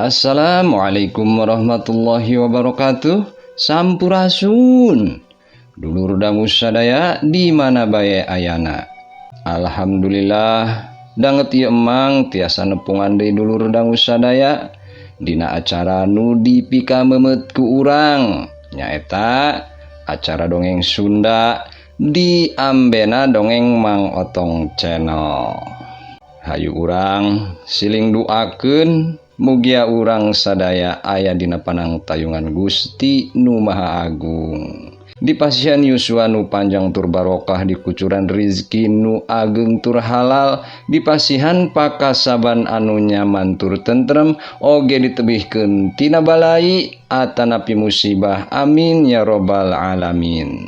Assalamualaikum warahmatullahi wabarakatuh. Sampurasun. Dulur dangu sadaya di mana bae ayana. Alhamdulillah danget ieu emang tiasa nepungan deui dulur dangu sadaya dina acara nu dipikamemeut ku urang nyaeta acara dongeng Sunda di ambena dongeng Mang Otong Channel. Hayu urang siling duakeun mugia urang sadaya aya dina panangtayungan Gusti Nu Maha Agung. Dipasihan yuswa nu panjang tur barokah, dikucuran rizki nu ageng tur halal, dipasihan pakasaban anu nyaman tur tentrem, oge ditebihkeun tina balai atanapi musibah. Amin ya robbal alamin.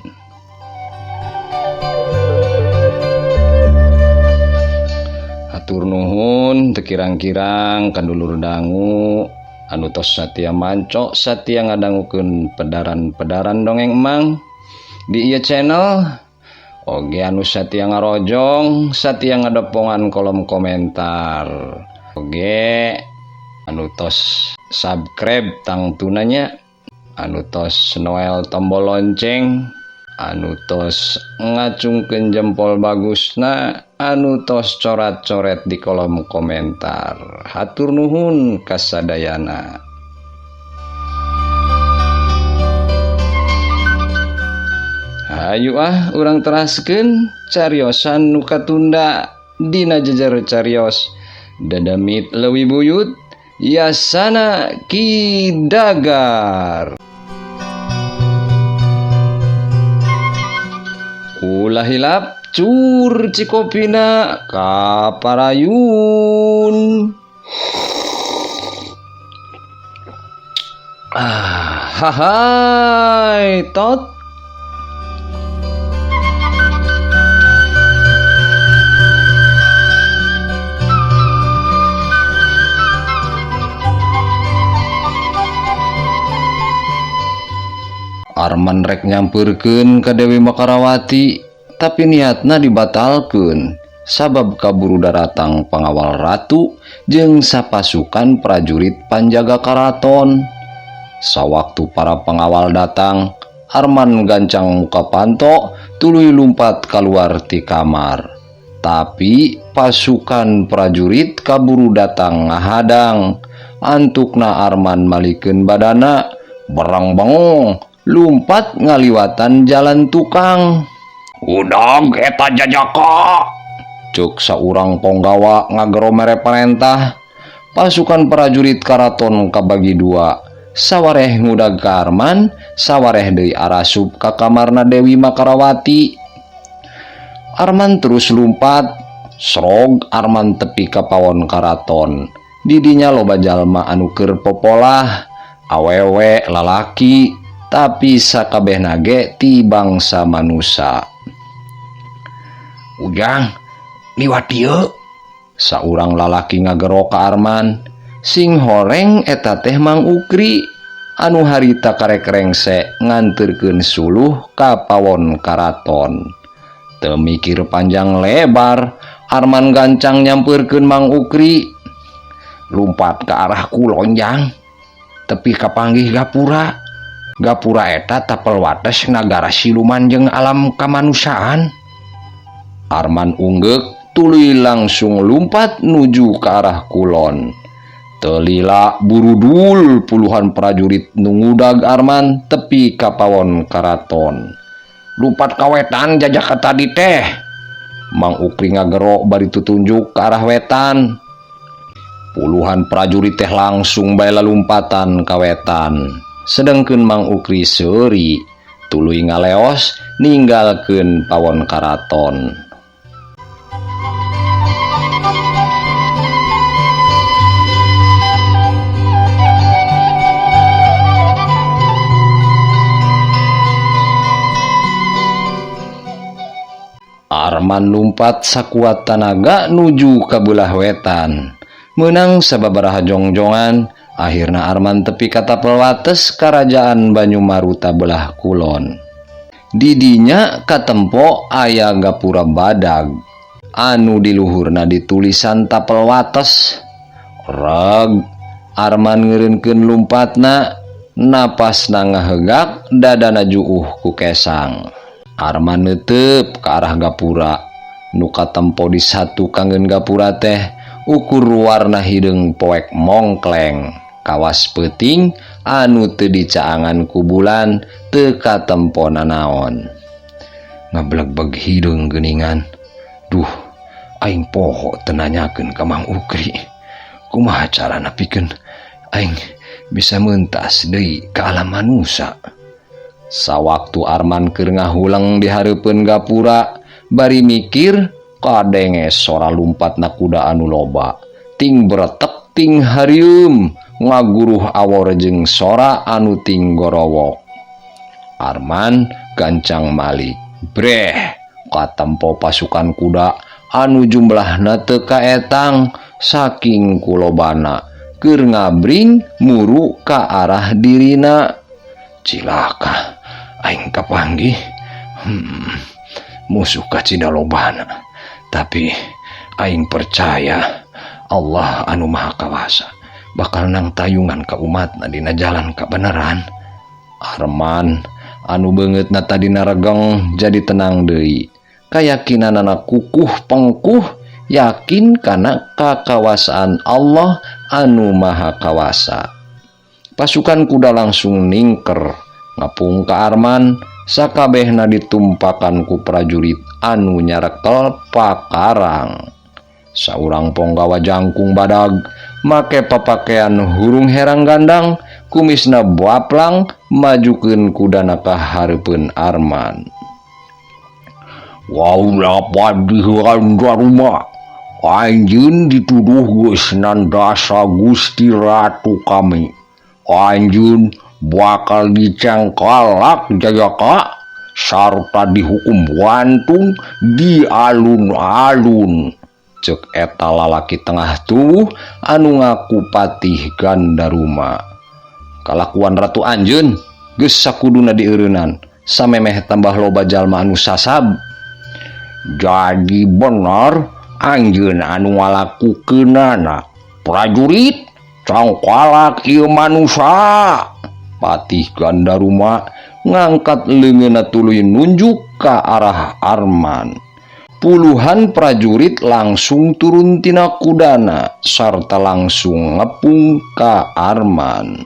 Hatur nuhun teu kirang-kirang ka dulur dangu anu tos satia mancok satia ngadangukeun pedaran-pedaran dongeng emang di ieu channel, oge anu satia ngarojong satia ngadepongan kolom komentar, oge anu tos subscribe tangtunanya, anu tos noel tombol lonceng, anu tos ngacungkeun jempol bagusna, anu tos corat-coret di kolom komentar. Hatur nuhun kasadayana. Hayu ah urang teraskeun cariosan nu katunda dina jejer carios dadamit leuwih buyut Yasana Ki Dagar. Ulah hilap cur cikopina kaparayun. Ah, hahai tot. Arman rek nyampeurkeun ka Dewi Makarawati, tapi niatna dibatalkeun sabab kaburu daratang pangawal ratu jeung sapasukan prajurit panjaga karaton. Sawaktu para pengawal datang, Arman gancang muka panto tuluy lumpat keluar ti kamar. Tapi pasukan prajurit kaburu datang ngahadang. Antukna Arman malikeun badana, berang bengong lumpat ngaliwatan jalan tukang. Udag eta jajaka, cek saurang ponggawa ngagero mere parentah. Pasukan prajurit karaton kabagi dua, sawareh ngudag ka Arman, sawareh deui arasup ka kamarna Dewi Makarawati. Arman terus lumpat, srog Arman tepi ka pawon karaton. Didinya loba jalma anu keur popolah, awewe lalaki, tapi sakabehna ge ti bangsa manusa. Ujang, liwat dieu, saurang lalaki ngagero ka Arman. Sing horeng eta teh Mang Ukri anu harita karek rengse nganterkeun suluh ka pawon karaton. Teu mikir panjang lebar, Arman gancang nyampeurkeun Mang Ukri. Lumpat ke arah kulon jang, tepi kapanggih gapura. Gapura eta tapel wates nagara siluman jeung alam kamanusiaan. Arman unggeuk tuluy langsung lumpat nuju ke arah kulon. Telila burudul puluhan prajurit nu ngudag Arman tepi ka pawon karaton. Lumpat ka wetan jajaka tadi teh. Mang Ukri ngagero bari tutunjuk ke arah wetan. Puluhan prajurit teh langsung bae lalumpatan ka wetan. Sedengkeun Mang Ukri seuri tuluy ngaleos ninggalkeun pawon karaton. Arman lumpat sakuat tanaga nuju ka beulah wetan. Meunang sababaraha jongjongan, akhirna Arman tepi ka tapel wates karajaan Banyumaruta belah kulon. Didinya katempo aya gapura badag anu di luhurna ditulisan tapel wates. Reg Arman ngeureunkeun lumpatna, napasna ngahegak, dadana juuh ku kesang. Arman neuteup ka arah gapura. Nu katempo di satukangeun gapura teh ukur warna hideung poek mongkleng. Kawas peuting anu teu dicaangan ku bulan teu katempo nanaon. Ngablegbeg hideung geuningan. Duh, aing poho teu nanyakeun ka Mang Ukri. Kumaha carana pikeun aing bisa mentas deui ka alam manusa. Sawaktu Arman keur ngahuleng di hareupeun gapura bari mikir kadenge sora lumpatna kuda anu loba. Ting beretek ting harieum ngaguruh awor jeung sora anu ting gorowok. Arman gancang malik. Breh, katempo pasukan kuda anu jumlahna teu kaetang saking kulobana keur ngabring muru ka arah dirina. Cilaka aing kapanggih. Musuh kacida lobana, tapi aing percaya Allah anu Maha Kawasa bakal nang tayungan ka umatna dina jalan kabeneran. Arman anu beungeutna tadina regeng jadi tenang deui. Kayakinanana kukuh pengkuh, yakin kana kakawasaan Allah anu Maha Kawasa. Pasukan kuda langsung ningker ngapung ka Arman, sakabehna ditumpakan ku prajurit anu nyarekel pakarang. Saurang ponggawa jangkung badag make papakean hurung herang gandang, kumisna baplang, majukeun kudana ka hareupeun Arman. Waula padihan daruma, anjeun dituduh geus nandasa Gusti Ratu kami. Anjeun bakal dicengkalak Jayaka sarta dihukum gantung di alun-alun. Cek eta lalaki tengah tubuh anu ngaku Patih Gandaruma. Kalakuan Ratu anjeun geus sakuduna dieureunnan, samemeh tambah loba jalma anu sasab. Jadi bener anjeun anu ngalakukeunana. Prajurit cangkalak ieu manusa. Patih Gandaruma ngangkat leungeunna tuluy nunjuk ka arah Arman. Puluhan prajurit langsung turun tina kudana sarta langsung ngepung ka Arman.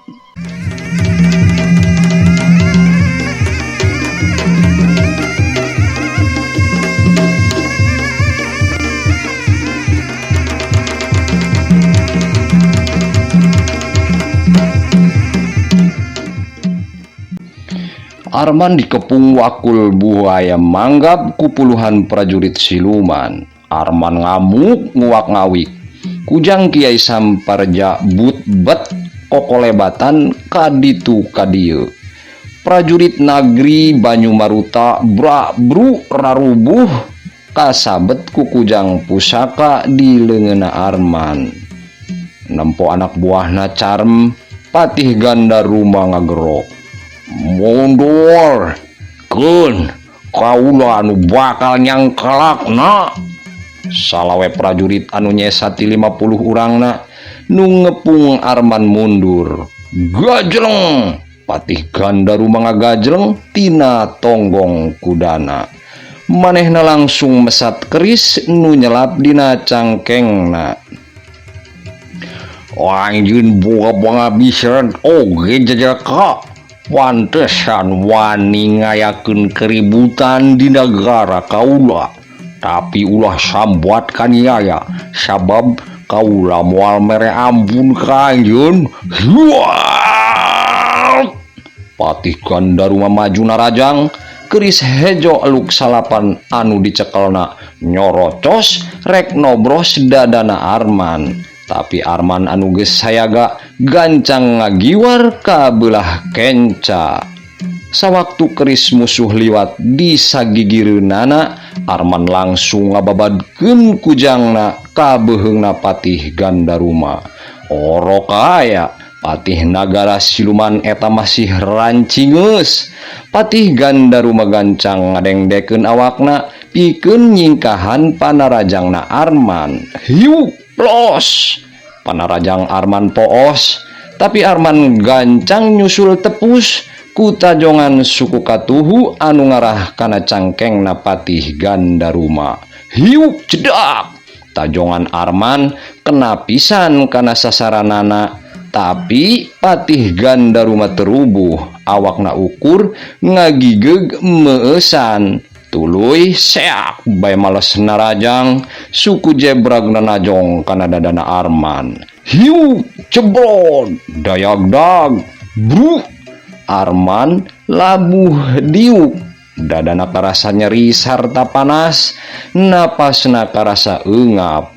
Arman dikepung wakul buaya manggap ku puluhan prajurit siluman. Arman ngamuk nguak-ngawik. Kujang Kiai Samparja but-bet kokolebatan kaditu kadieu. Prajurit nagri Banyumaruta bra-bru rarubuh kasabet ku kujang pusaka di leungeunna Arman. Nempo anak buahna carem, Patih Gandaruma ngagero. Mundur keun kaula anu bakal nyangkalakna. Salawe prajurit anu nyesati 50 urangna nu ngepung Arman mundur. Gajleng! Patih Gandaruma ngagajleng tina tonggong kudana. Manehna langsung mesat keris nu nyelap dina cangkengna. Anjeun boga pangabisan oge jajaka. Pantesan wani ngayakeun keributan di nagara kaula. Tapi ulah sambat kaniaya, sabab kaula moal mere ampun ka anjeun. Patih Gandaruma maju narajang, keris hejo eluk salapan anu dicekelna nyorocos rek nobros dadana Arman. Tapi Arman anu geus sayaga gancang ngagiwar ka beulah kenca. Sawaktu keris musuh liwat di sagigireunana, Arman langsung ngababadkeun kujangna ka beuheungna Patih Gandaruma. Orok aya, Patih Nagara Siluman eta masih rancingeus. Patih Gandaruma gancang ngadengdekeun awakna pikeun nyingkahan panarajangna Arman. Hiu plos! Panarajang Arman poos, Tapi Arman gancang nyusul tepus ku tajongan suku katuhu anu ngarah kana cangkengna Patih Gandaruma. Hiuk cedak! Tajongan Arman kena pisan kana sasaranana, tapi Patih Gandaruma terubuh, awakna ukur ngagigeg meueusan. Tuluy seak bae males narajang, suku jebragna najong kana dadana Arman. Hiuk cebrod dayagdag bruk. Arman labuh diuk, dadana karasa nyeri sarta panas, napasna karasa eungap.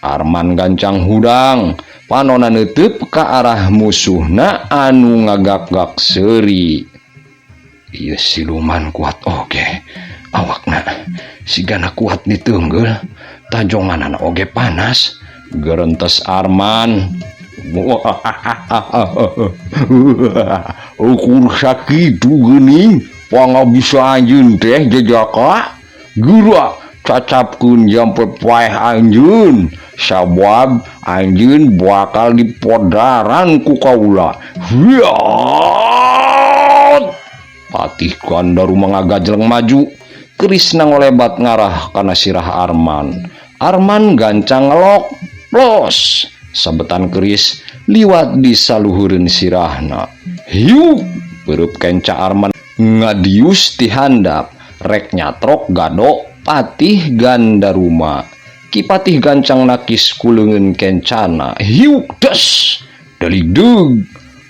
Arman gancang hudang, panona neuteub ka arah musuhna anu ngagak-gak seuri. Ieu siluman kuat oge, awakna sigana kuat diteunggul, tajonganana oge panas. Gerentes Arman. Ukur sakitu geuning pangabisa anjeun teh jejaka. Geura cacapkeun jampe paeh anjeun, sabab anjeun bakal dipodaran ku kaula. Hiat! Patih Gandaruma ngagajleng maju, kerisna ngolebat ngarah kana sirah Arman. Arman gancang ngelok, los! Sabetan keris liwat di saluhureun sirahna. Hiuk! Beureub kenca Arman ngadius ti handap, rek nyatrok gado Patih Gandaruma. Ki Patih gancang nakis ku leungeun kencana. Hiuk des! Daligdeug!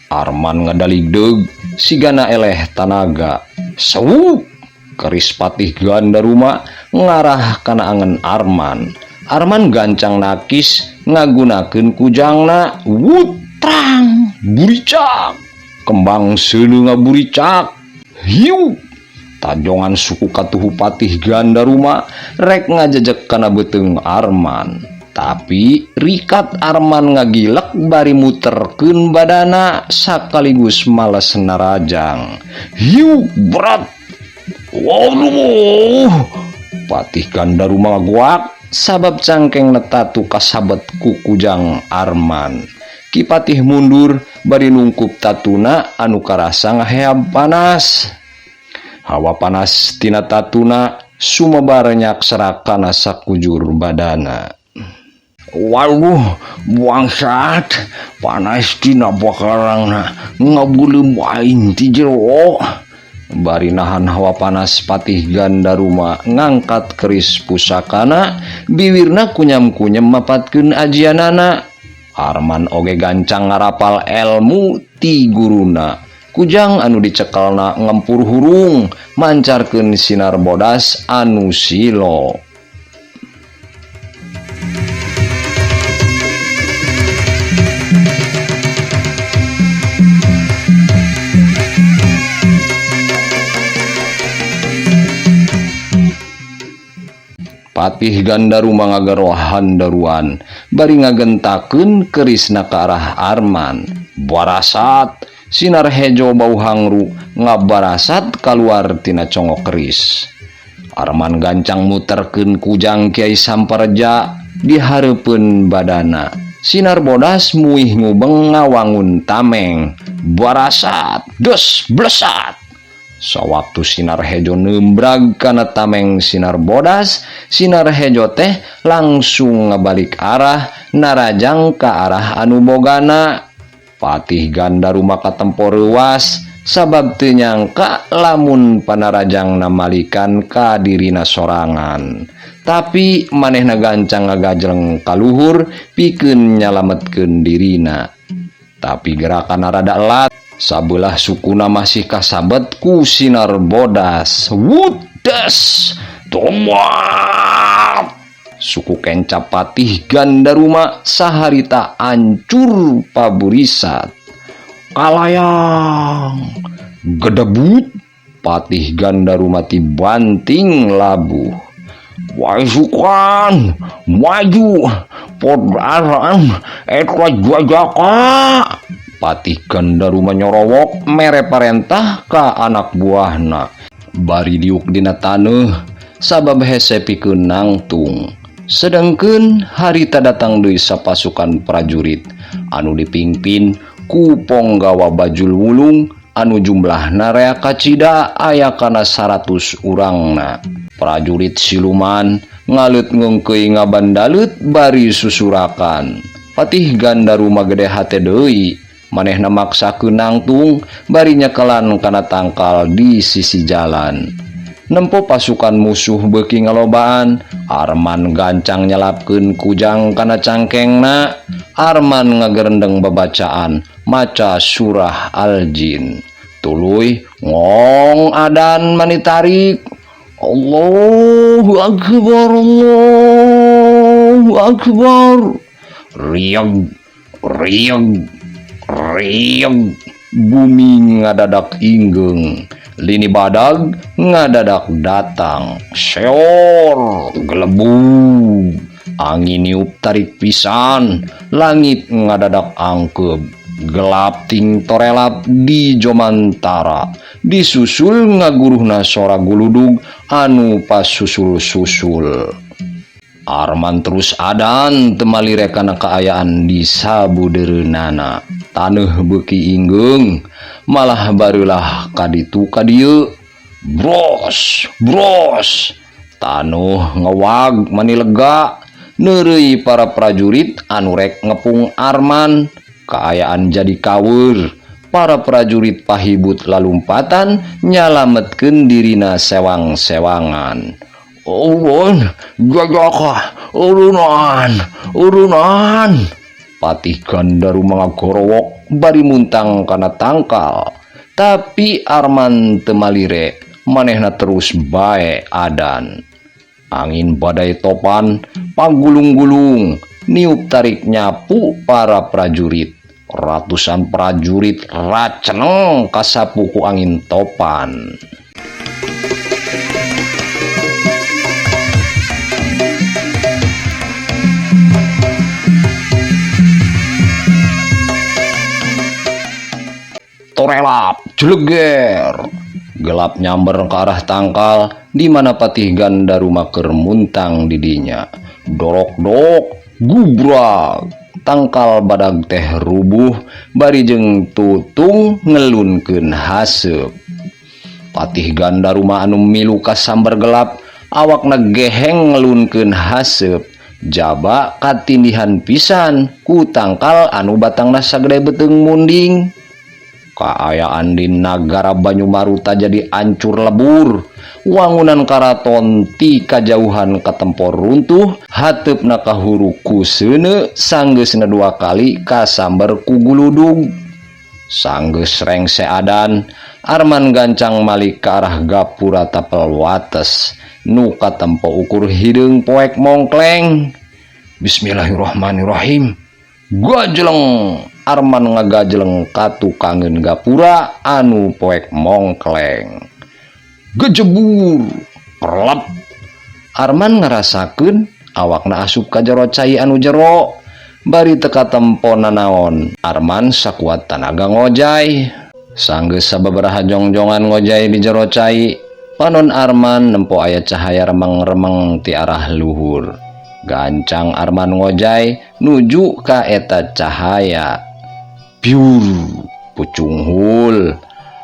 Arman ngadaligdeug sigana eleh tanaga. Sewuk! Keris Patih Gandaruma ngarah kana angen Arman. Arman gancang nakis ngagunakeun kujangna. Wutrang! Buricak! Kembang seuneu ngaburicak. Hiuk! Tajongan suku katuhu Patih Gandaruma rek ngajejek kana beuteung Arman. Tapi rikat Arman ngagilek bari muterkeun badana sakaligus males narajang. Hiuk berat. Waduh! Patih Gandaruma ngaguak sabab cangkengna tatu kasabet ku kujang Arman. Ki Patih mundur bari nungkup tatuna anu karasa ngaheab panas. Hawa panas tina tatuna sumebar nyaksra kana sakujur badana. Waduh, bangsat, panas tina bakarangna ngabeuleum aing ti jero. Bari nahan hawa panas Patih Gandaruma ngangkat keris pusakana, biwirna kunyam-kunyam mapatkeun ajianana. Arman oge gancang ngarapal elmu ti guruna. Kujang anu dicekelna ngempur hurung, mancarkeun sinar bodas anu silo. Patih Gandaruma ngagarohan daruan bari ngagentakeun kerisna ka arah Arman. Barasat sinar hejo bau hangru ngabarasat kaluar tina congok keris. Arman gancang muterkeun kujang Kiai Sampareja di hareupeun badana. Sinar bodas muih ngubeng ngawangun tameng. Barasat des blesat. Sawaktu sinar hejo nembrag kana tameng sinar bodas, sinar hejo teh langsung ngabalik arah narajang ka arah anu bogana. Patih Gandaruma katempo reuas sabab teu nyangka lamun panarajang namalikan ka dirina sorangan. Tapi manehna gancang ngagajleng kaluhur pikeun nyalametkeun dirina. Tapi gerakan rada elat, sabelah sukuna masih kasabet ku sinar bodas. Wudes tomat. Suku kenca Patih Gandaruma saharita ancur paburisat. Kalayang gedebut Patih Gandaruma tibanting labuh. Pasukan maju podaran eta jajaka. Patih Gandaruma nyorowok mere parentah ka anak buahna. Bari diuk dina taneuh sabab hese pikeun nangtung. Sedengkeun harita datang deui sapasukan prajurit anu dipingpin ku ponggawa Bajul Wulung anu jumlahna rea kacida aya kana 100 urangna. Prajurit siluman ngaleut ngeungkeuy ngabandalut bari susurakan. Patih Gandaruma gede hate deui, manehna maksakeun nangtung bari nyekelan kana tangkal di sisi jalan. Nempo pasukan musuh beuki ngalobaan, Arman gancang nyelapkeun kujang kana cangkengna. Arman ngagerendeng babacaan maca surah Al-Jin. Tuluy ngong adan manitarik. Allahu Akbar, Allahu Akbar. Rieg, rieg, rieg. Bumi ngadadak inggeung. Lini badag ngadadak datang. Seor gelebu. Angin niup tarik pisan. Langit ngadadak angkeb. Gelap ting torelap di Jomantara. Disusul ngaguruhna sora guludug anu pasusul-susul. Arman terus adan temalire kana kaayaan di sabudeureunana. Taneuh beuki inggeung, malah bareulah kaditu kadieu. Bros, bros. Tanuh ngewag mani lega, neureuy para prajurit anu rek ngepung Arman. Kaayaan jadi kaweur. Para prajurit pahibut lalumpatan nyalametkeun dirina sewang-sewangan. Ulun, gagakah, urunan, urunan. Patih Gandaruma ngagorowok bari muntang kana tangkal. Tapi Arman teu malire, manehna terus bae adan. Angin badai topan pagulung-gulung, niup tarik nyapu para prajurit. Ratusan prajurit raceneng kasapu ku angin topan. Torelap, jeleger. Gelap nyamber ke arah tangkal di mana Patih Gandaruma keur muntang didinya. Dorok-dok, gubrak. Tangkal badag teh rubuh bari jeung tutung ngelunkeun haseup. Patih Gandaruma anu milu kasamber gelap, awakna geheng ngelunkeun haseup. Jaba katindihan pisan ku tangkal anu batangna sagede beuteung munding. Kaayaan di nagara Banyumaruta jadi ancur lebur. Wangunan karaton ti kajauhan katempor runtuh, hateupna kahuru ku seuneu sanggeusna dua kali kasamber ku guludug. Sanggeus rengse adan, Arman gancang malik ke arah gapura tapel wates nu katempo ukur hideung poek mongkleng. Bismillahirrahmanirrahim. Gajeleng. Arman ngagajeleng katukangeun gapura anu poek mongkleng. Gejebur, perlep. Arman ngarasakeun awakna asup ka jero cai anu jero. Bari teka tempo nanaon, Arman sakuat tanaga ngojay. Sanggeus sababaraha jongjongan ngojay di jero cai, panon Arman nempo aya cahaya remeng-remeng ti arah luhur. Gancang Arman ngojay nuju ka eta cahaya. Piur, pucunghul.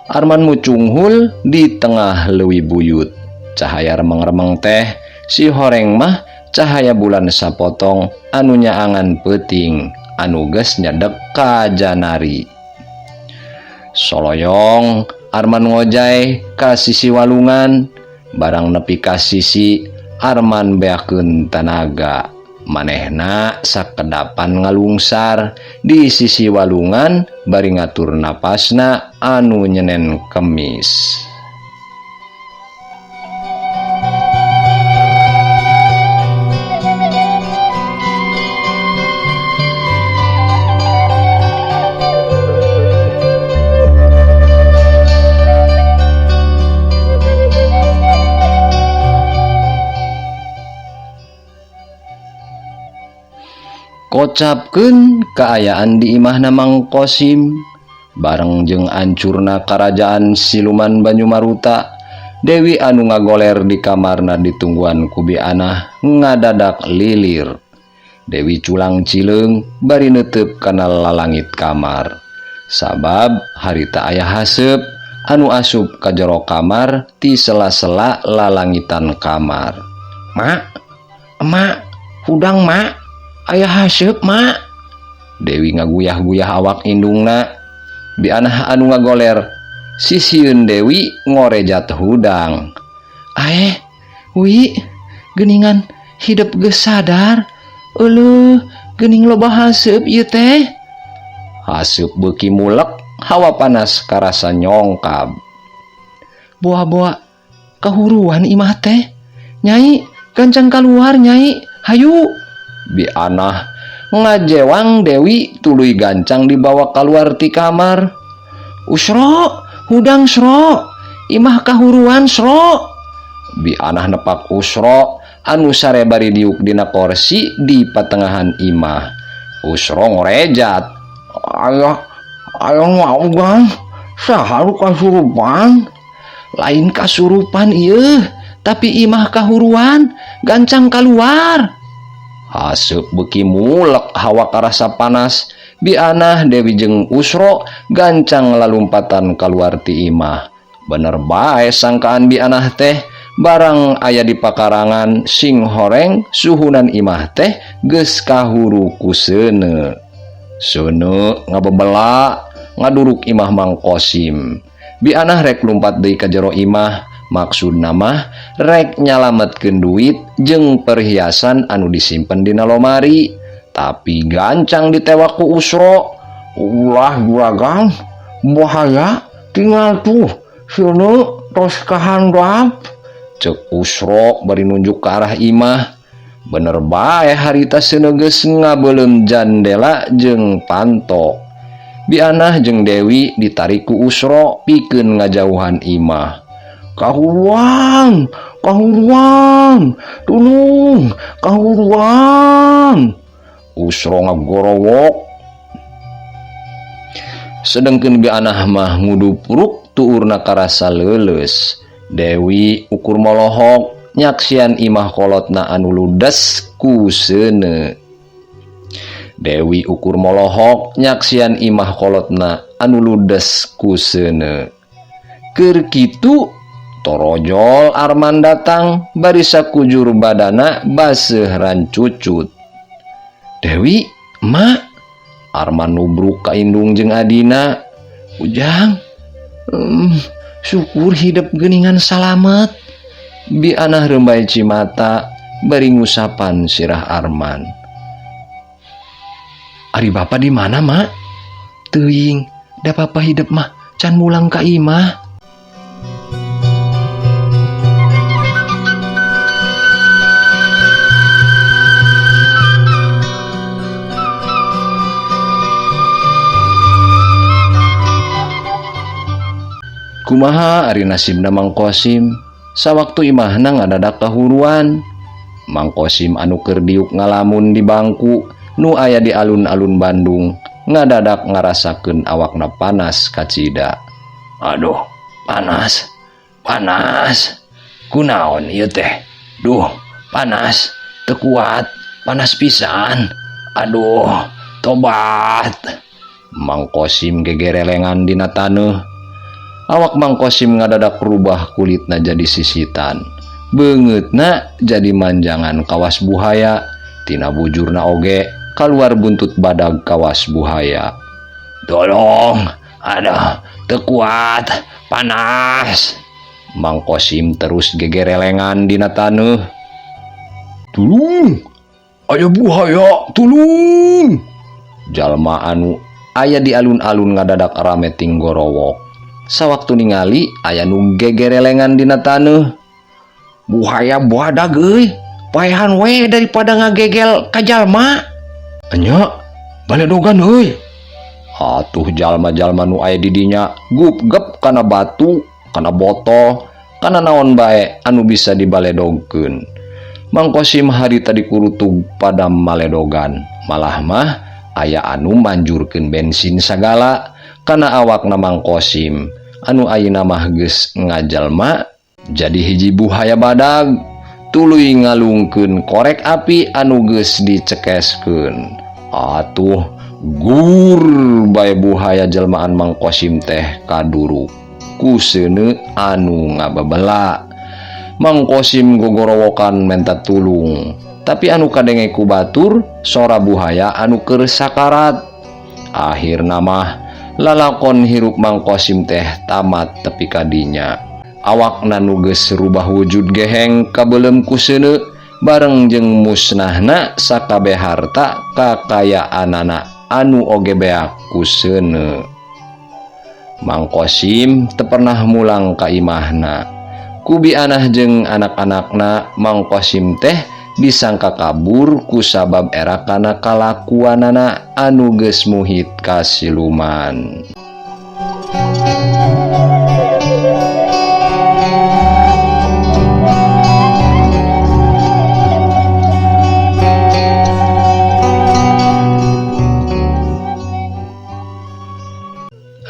Arman mucunghul di tengah leuwi buyut. Cahaya remeng-remeng teh si horeng mah cahaya bulan sapotong anu nyaangan peuting anu geus nyedek ka janari. Soloyong Arman ngojay ka sisi walungan, barang nepi ka sisi Arman beakeun tanaga. Manehna sakedapan ngalungsar di sisi walungan bari ngatur napasna anu nyenen kemis. Kocapkeun kaayaan di imahna Mang Kosim bareng jeung ancurna karajaan siluman Banyumaruta. Dewi anu ngagoler di kamarna ditungguan ku Bi Anah ngadadak lilir. Dewi culang cileung bari neuteup kana lalangit kamar. Sabab harita aya haseup anu asup ka jero kamar ti sela-sela lalangitan kamar. Mak, emak, hudang mak, aya haseup mak. Dewi ngaguyah-guyah awak indungna. Bianah anu ngagoler, sisieun Dewi ngorejat hudang. Aeh, wi, geuningan hidep geus sadar. Euleuh, geuning loba haseup ieu teh. Haseup beuki mulek, hawa panas karasa nyongkab. Boa-boa kahuruan imah teh. Nyai, gancang kaluar nyai, hayu. Bianah ngajewang Dewi tuluy gancang dibawa kaluar ti kamar. Usro, hudang sro, imah kahuruan sro. Bianah nepak Usro anu sare bari diuk dina korsi di patengahan imah. Usro ngorejat. Ayah, ayah mau gang, saha nu kasurupan? Lain kasurupan ieu, tapi imah kahuruan, gancang kaluar. Haseup beuki mulek hawa karasa panas. Bianah Dewi jeung Usro gancang lalumpatan kaluar ti imah. Bener bae sangkaan Bianah teh, barang aya di pakarangan sing horeng suhunan imah teh geus kahuru ku seuneu. Seuneu ngabebela ngaduruk imah Mang Kosim. Bianah rek lumpat deui ka jero imah, maksudna mah rek nyalametkeun duit jeung perhiasan anu disimpen dina lomari. Tapi gancang ditewak ku Usro. Ulah juragan, bahaya, tinggal tuh seuneu tos kahandap. Cek Usro bari nunjuk ke arah imah. Bener bae harita seuneu geus ngabeuleum jandela jeung panto. Bianah jeung Dewi ditarik ku Usro pikeun ngajauhan imah. Kahuruan, kahuruan, tulung, kahuruan. Usro ngagorowok. Sedengkeun Bianah mah ngudupruk tuurna karasa leuleus. Dewi ukur molohok nyaksian imah kolotna anu ludes ku seuneu. Dewi ukur molohok nyaksian imah kolotna anu ludes ku seuneu. Keur kitu torojol Arman datang bari sakujur badana baseuh rancucut. Dewi, mak, Arman nubruk ka indung jeung adina. Ujang, syukur hidep geuningan salamet. Bianah rembay cimata bari ngusapan sirah Arman. Ari bapa di mana, mak? Teuing, da papa hidep mah can mulang ka imah. Kumaha ari nasibna Mang Kosim? Sawaktu imahna ngadadak kahuruan. Mang Kosim anu keur diuk ngalamun di bangku nu aya di alun-alun Bandung ngadadak ngarasakeun awakna panas kacida. Aduh, panas, panas. Kunaon ieu teh? Duh, panas, teu kuat, panas pisan. Aduh, tobat. Mang Kosim gegerelengan dina taneuh. Awak Mang Kosim ngadadak rubah kulitna jadi sisitan. Beungeutna jadi manjangan kawas buhaya. Tina bujurna oge kaluar buntut badag kawas buhaya. Tolong, aduh, teu kuat, panas. Mang Kosim terus gegerelengan dina taneuh. Tulung, aya buhaya, tulung. Jalma anu aya di alun-alun ngadadak rame tinggorowok. Sawaktu ningali aya nu gegerelengan dina taneuh. Buhaya badag euy, paehan we daripada ngagegel ka jalma. Enya, baledogan euy. Atuh jalma-jalma nu aya di dinya gupgep kana batu, kana botol, kana naon bae anu bisa dibaledogkeun. Mang Kosim harita dikurutug pada maledogan, malah mah aya anu manjurkeun bensin sagala kana awakna Mang Kosim anu ayeuna mah geus ngajalma jadi hiji buhaya badag tuluy ngalungkeun korek api anu geus dicekeskeun. Atuh Gur bae buhaya jelmaan Mang Kosim teh kaduruk ku seuneu anu ngababela. Mang Kosim gogorowokan menta tulung, tapi anu kadenge ku batur sora buhaya anu keur sakarat. Akhirna mah lalakon hirup Mang Kosim teh tamat tepi ka dinya. Awakna nu geus rubah wujud geheng kabeuleum ku seuneu bareng jeung musnahna sakabeh harta kakayaanana anu oge beak ku seuneu. Mang Kosim teu pernah mulang ka imahna. Ku bianah jeung anak-anakna Mang Kosim teh disangka kabur ku sabab era kana kalakuanana anu geus muhit ka siluman.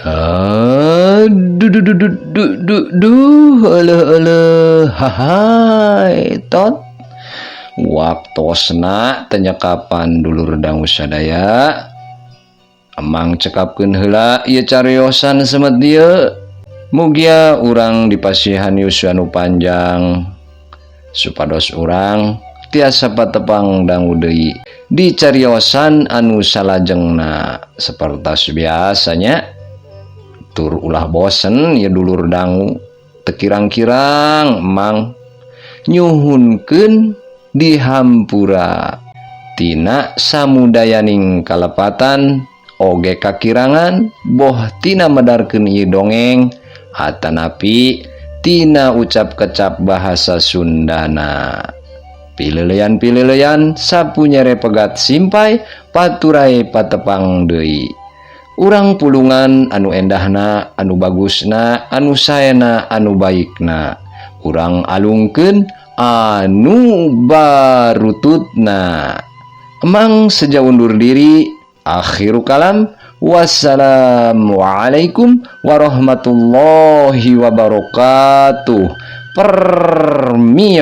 Aduh, duh, duh, duh, duh, duh, duh, eleuh, eleuh, hahai, tot. Waktosna teu nyekapan dulur dangu sadaya. Emang cekapkeun heula ieu cariosan semet dieu. Mugia urang dipasihan yuswa nu panjang supados urang tiasa patepang dangu deui di cariosan anu salajengna. Sapertos biasanya tur ulah bosen ya dulur dangu, teu kirang-kirang emang nyuhunkeun dihampura tina samudayaning kalepatan oge kakirangan boh tina medarkeun ieu dongeng atanapi tina ucap kecap bahasa Sundana. Pileleyan-pileleyan sapu nyere pegat simpai paturai patepang deui. Urang pulungan anu endahna, anu bagusna, anu saena, anu baikna. Urang alungkeun anu barututna. Emang seja undur diri, akhiru kalam, wassalamualaikum warahmatullahi wabarakatuh. Permios.